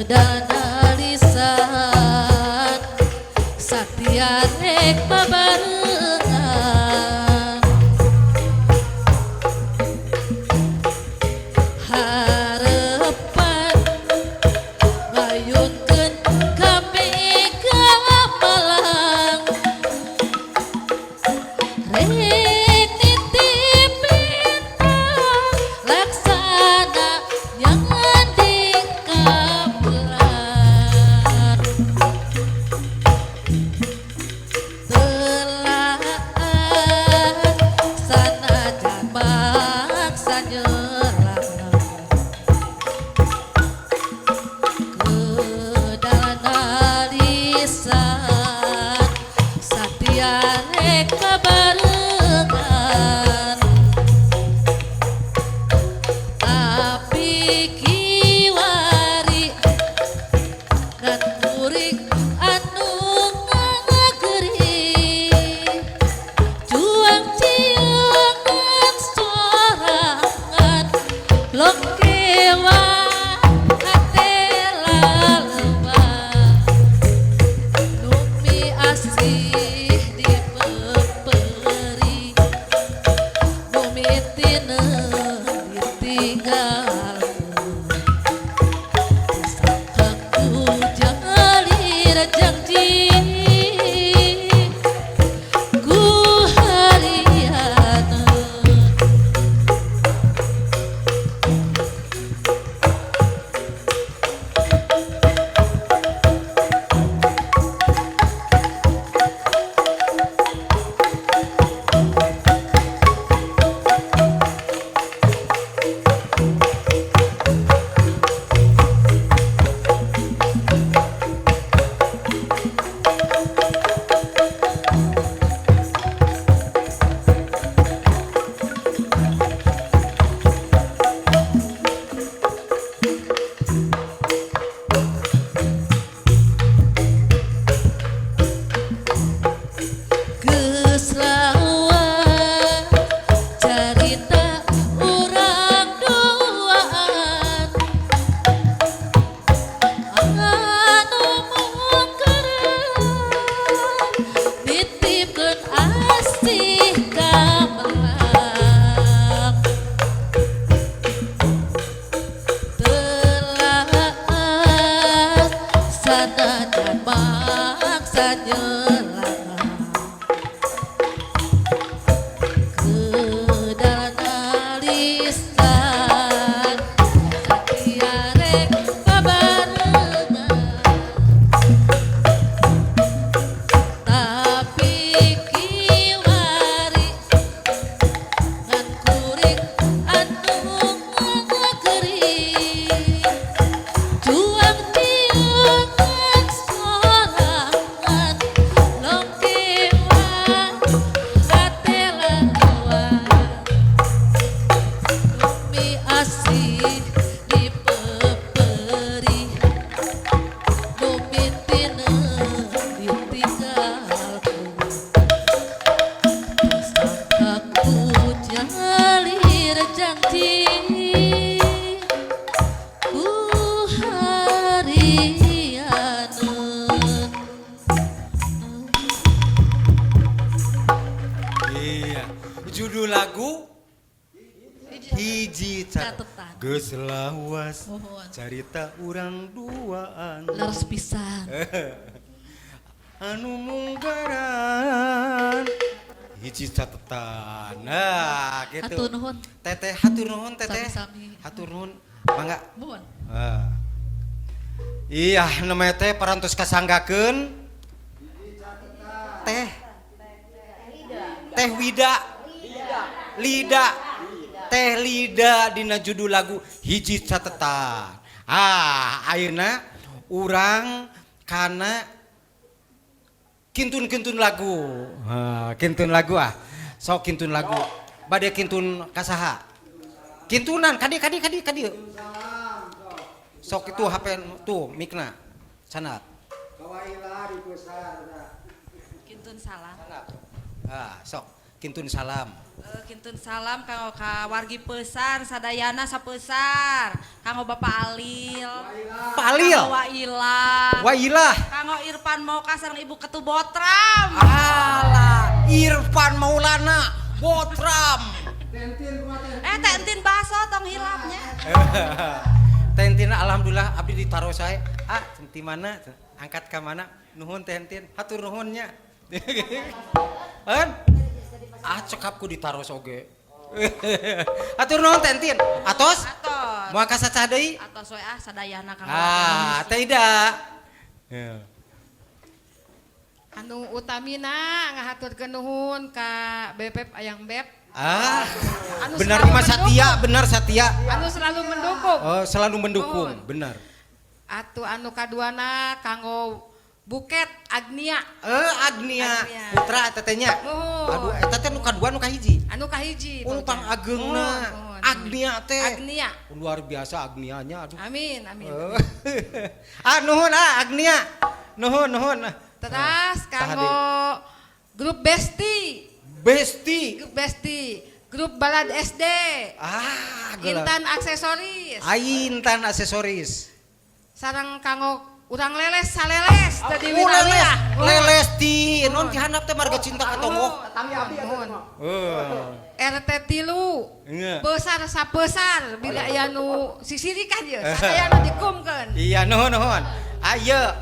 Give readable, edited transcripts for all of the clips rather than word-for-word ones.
Kedana lisan satia rek babarengan harepan ngayunkeun ka Mega Malang rek nitip bintang laksana nyanding kabelan telaan sanajan maksa nyerang kedalana lisan satia rek babarengan tapi kiwari ngan kuring anu ngageri juang ciangan sorangan longkewa hate lalema numi asih dipeperi numi tineu ditinggal aku jalir janji ku hariana. Geus lawas carita urang duaan anu mungkeran nitipkeun asih ka Malang telaan sanajan maksa nyelang kedalana lisan satia rek babarengan tapi kiwari ngan kuring anu ngageri juang ciangan sorangan longkewa hate lalua numi asih dipeperi numi tineu ditinggalku aku jalir janji ku hariana. Iya. Judul lagu Hiji Catetan. Geus lawas Mohon. carita urang duaan Leres pisan. anu munggaran hiji catetan. Nah, gitu. Hatur nuhun. Teteh hatur nuhun teteh. Sami-sami. Hatur nuhun. Mangga. Mohon. Ah. Iya, namanya teh parantos kasanggakeun. Teh. Teh Wida. Lida. Teh Lida dina judul lagu Hiji Catetan. Ah, ayeuna urang kana kintun-kintun lagu. Ha, kintun lagu ah. Sok kintun lagu. Bade kintun kasaha? Kintunan kadi kadi kadi kadi. Sok itu HP tuh mikna. Sana. Kintun salah. Ah, sok. Kintun salam. Kintun salam kanggo ka wargi Pesar sadayana sapesar, kanggo Bapak Alil. Pak Alil. Kanggo Wailah. Wailah. Kanggo Irfan Moka sareng Ibu Ketu Botram. Alah, Irfan Maulana Botram. Tentin baso tong hilapnya. Tentin alhamdulillah abdi ditaruh saya. Ah, ti mana? Angkat ka mana? Nuhun Tentin, hatur nuhunnya. Kan? Ah, cekap ku ditaros oge. Hatur nuhun Tentin. Atos? Atos. Moal ka saca deui? Atos we ah sadayana kanggo. Ah, teh Ida. Ya. Anu utamina ngahaturkeun nuhun ka Bepep Ayang Beb. Ah, Anu benar selalu mah Satya, mendukung. Benar Satya. Anu selalu mendukung. Oh, selalu mendukung, Nuhun. Benar. Atuh anu kaduana kanggo Buket Agnia. Eh, Agnia, Agnia. Putra tetehnya. Nuhun. Aduh, eta teh nu kadua nu kahiji. Anu kahiji. Oh, pang ageungna. Nuhun. Agnia teh. Agnia. Luar biasa Agnianya, aduh. Amin, amin. Ah, nuhun ah Agnia. Nuhun, nuhun. Terus Saha kanggo grup Besti, Besti. Grup Besti, grup Balad SD, Ah, geula. Intan Aksesoris, Intan Aksesoris. Sareng kanggo urang leles saleles tadi Oh, leles, wilayah. Leles di non ti handap teh marga cinta ka tonggoh. Nuhun. Oh. RT 3. Iya. Besar sapesar bila aya nu sisirikan ye, sadaya nu dikumkeun. Iya, nuhun nuhun. Ayo,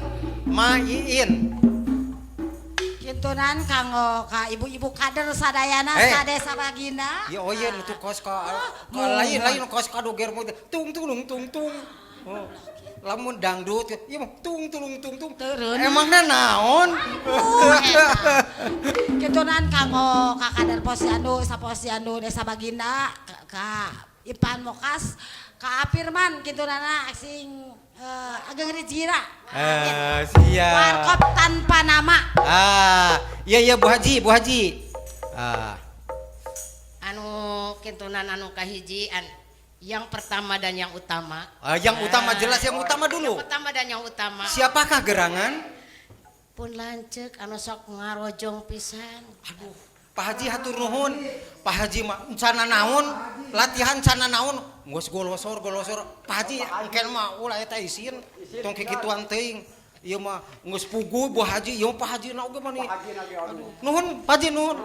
Ma Iin. Kintunan kanggo ka ibu-ibu kader sadayana Eh. sadesa Baginda. Ya oh iya nu kos ka, ka lain lain kos ka doger mah tung tulung tung tung. Oh. Lamun dangdut ieu mah tung tulung tung tung. Teureun. Emangna naon? Kintunan kanggo ka kader posyandu saposyandu desa Baginda ka Ipan Mokas ka Firman kintunana sing ageng rezekina. Ah, siap. Warkop tanpa nama. Ah, iya iya Bu Haji, Bu Haji. Ah, Anu kintunan anu kahiji yang pertama dan yang utama. Ah, yang utama jelas yang utama dulu. Yang pertama dan yang utama. Siapakah gerangan? Pun lanceuk anu sok ngarojong pisan. Aduh, Pak Haji hatur nuhun. Pak Haji mah cana naon, latihan cana naon, geus golosor golosor. Pak Haji engken mah ulah eta isin, tong kikituan teuing. Ieu mah geus puguh Bu Haji, ieu Pak Haji na oge mah nih. Aduh, nuhun Pak Haji nuhun.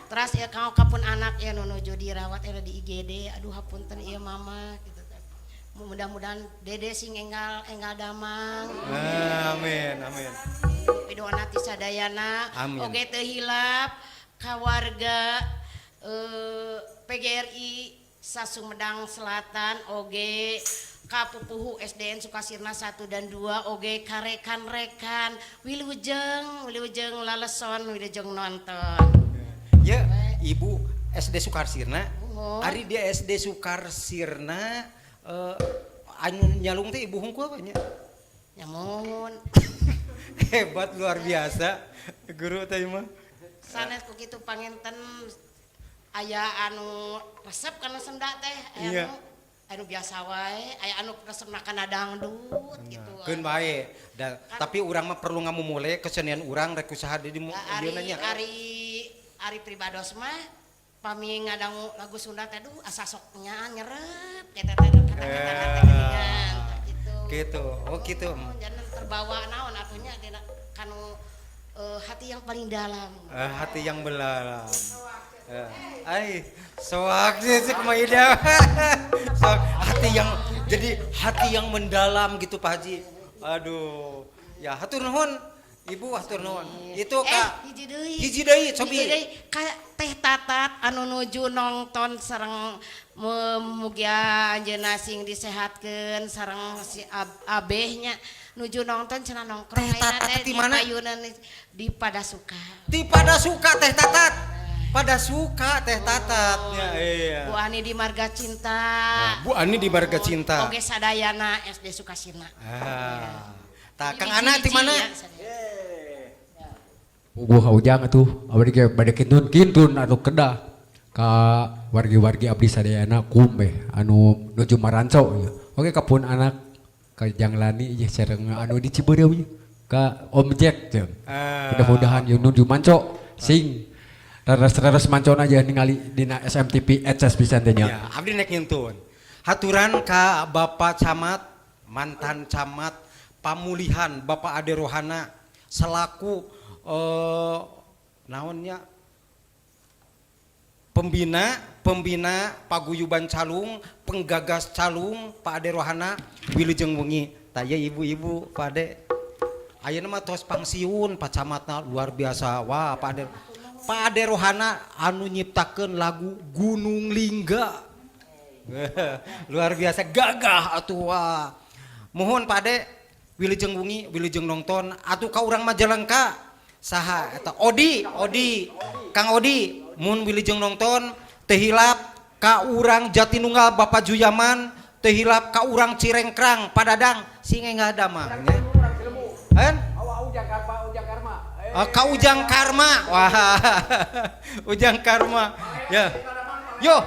Terus ya kanggo kapun anak ya nu nuju dirawat ya di IGD, aduh hapunten ieu mama gitu teh. Mudah-mudahan dede sing enggal enggal damang. Amin, amin. Pidoana ti sadayana. Amin. Oge teu hilap ka warga PGRI Sumedang Selatan oge ka pupuhu SDN Sukasirna 1 dan 2 oge ka rekan-rekan wilujeng wilujeng laleson wilujeng nonton. Ya, Ibu SD Sukarsirna. Oh. Ari dia SD Sukarsirna anu nyalung teh ibu hungkul apa nya? Ya mohon. Hebat luar biasa guru teh mah. Sanes ku kitu panginten aya anu resep kana Sunda teh, aya anu biasa wae, aya anu resepna kana dangdut gitu. Keun bae. Da, tapi urang mah perlu ngamumule kesenian urang rek usaha di Ari dieu nya. Ari ari pribados mah pami ngadangu lagu Sunda teh duh asa sok nyaan nyerep eta teh kata-kata teh geuningan gitu. Gitu. Oh gitu. Oh, jangan terbawa naon atunya dina kanu hati yang paling dalam. Hati yang belam. Ai, soak sih sih kumaha ida. Soak hati yang jadi hati yang mendalam gitu Pak Haji. Aduh. Ya, hatur nuhun. Ibu hatur nuhun. Itu Kak. Hiji deui. Hiji deui, cobi. Hiji deui ka Teh Tatat anu nuju nonton sareng mugia anjeunna sing disehatkeun sareng si abehnya nuju nonton cenah nongkrong Teh ayeuna Tatat teh di mana? payunan di Padasuka. Di Padasuka Teh Tatat. Padasuka Teh Tatat. Ya, iya. Bu Ani di Marga Cinta. Nah, Bu Ani di Marga Cinta. Oge sadayana SD Sukasirna. Ah. Tah Kang Ana di mana? Ya, sadayana. Puguh ujang atuh abdi ge bade kintun kintun atuh kedah ka wargi-wargi abdi sadayana kumeh anu nuju maranco ieu. Oke kapun anak ka Jang Lani ieu sareng anu di Cibeureum ieu ka Om Jack jeung. Ah. Mudah-mudahan ieu nuju manco sing Raras-raras mancona aja ningali dina SMTV Eces pisan teh nya. Ya, abdi nek ngintun. Haturan ka Bapak Camat, mantan Camat Pamulihan Bapak Ade Rohana selaku naonnya pembina paguyuban calung, penggagas calung Pak Ade Rohana wilujeng wengi. Tah ieu ibu-ibu Pak Ade. Ayeuna mah tos pangsiun Pak Camatna luar biasa. Wah, Pak Ade. Pak Ade Rohana anu nyiptakeun lagu Gunung Lingga. Luar biasa gagah atuh wah. Mohon Pak Ade wilujeng wengi, wilujeng nonton atuh ka urang Majalengka. Saha eta Odi, Odi. Kang Odi mun wilujeng nonton teu hilap ka urang Jatinunggal Bapak Juyaman, teu hilap ka urang Cirengkrang Padadang sing enggal damang nya. Kan? Ka Ujang Karma. Wah. Ujang Karma. Ya. Yo.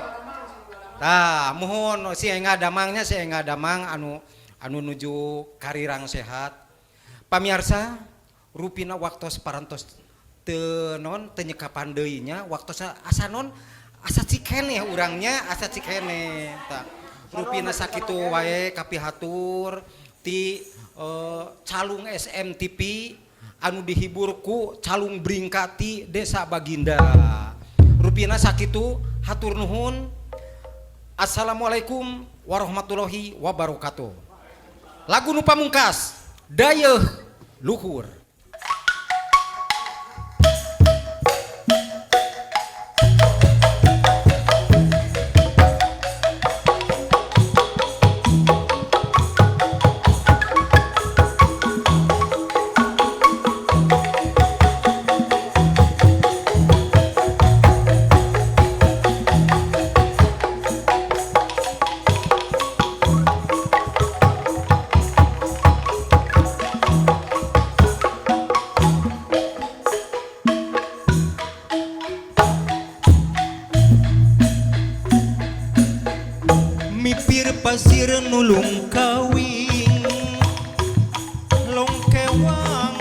Tah, mohon si enggal damangnya, si enggal damang anu nuju karirang sehat. Pamiarsa, rupina waktos parantos teu non teu nyekapan deui nya, waktos asa non asa cikeneh urangnya, asa cikeneh. Tah, rupina sakitu wae kapihatur ti calung SMTV anu dihibur ku calung Bringkati Desa Baginda. Rupina sakitu hatur nuhun. Assalamualaikum warahmatullahi wabarakatuh. Lagu nu pamungkas, Dayeuh Luhur. Mipir pasir nulung kawing longkewang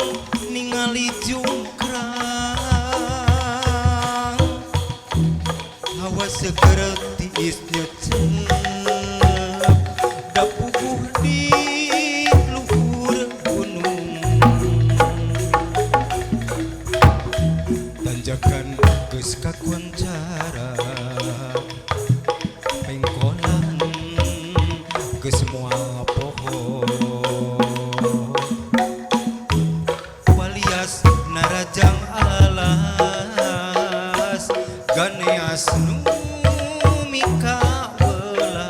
ningali jungkrang hawa seger tiis nyecep dapuguh di luhur gunung tanjakan geus kakoncara pengkolan geus moal poho palias narajang alas ganeas nu mikawelas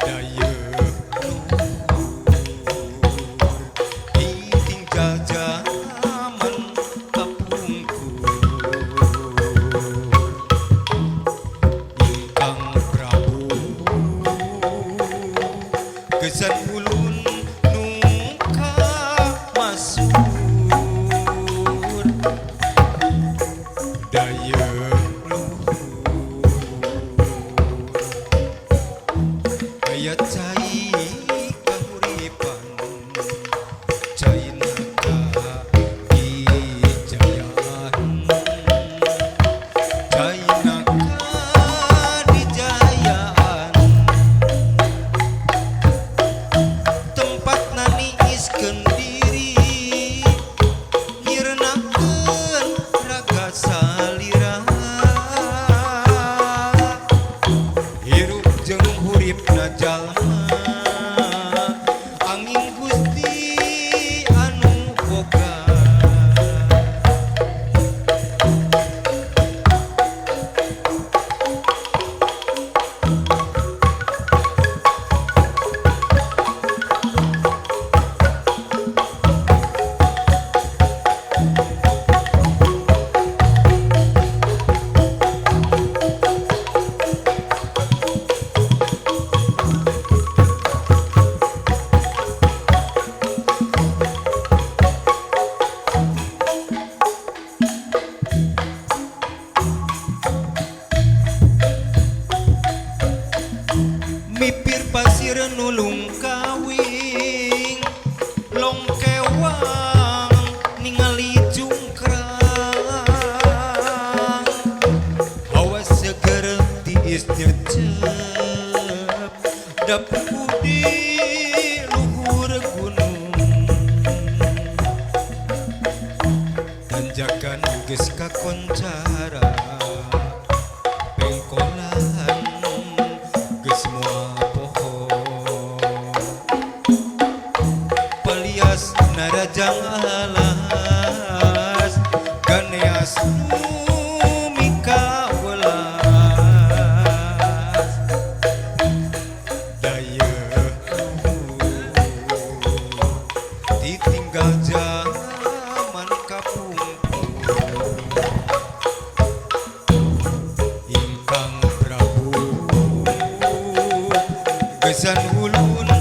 dayeuh luhur ditinggal jaman kapungkur Ingkang Prabu gesan ulun nu kamasur dayeuh luhur aya cai kahuripan caina kadijayaan caina kadijayaan tempat naniiskeun diri nyirnakeun raga salira hirup jeung huripna jalma angin Gusti anu boga. Mipir pasir nulung kawing longkewang ningali Dapu di luhur gunung tanjakan geus kakoncara pengkolan geus moal poho palias narajang alas ganeas mika welas dayeuh ditinggal zaman kapungkur ingkang Prabu gesan ulun.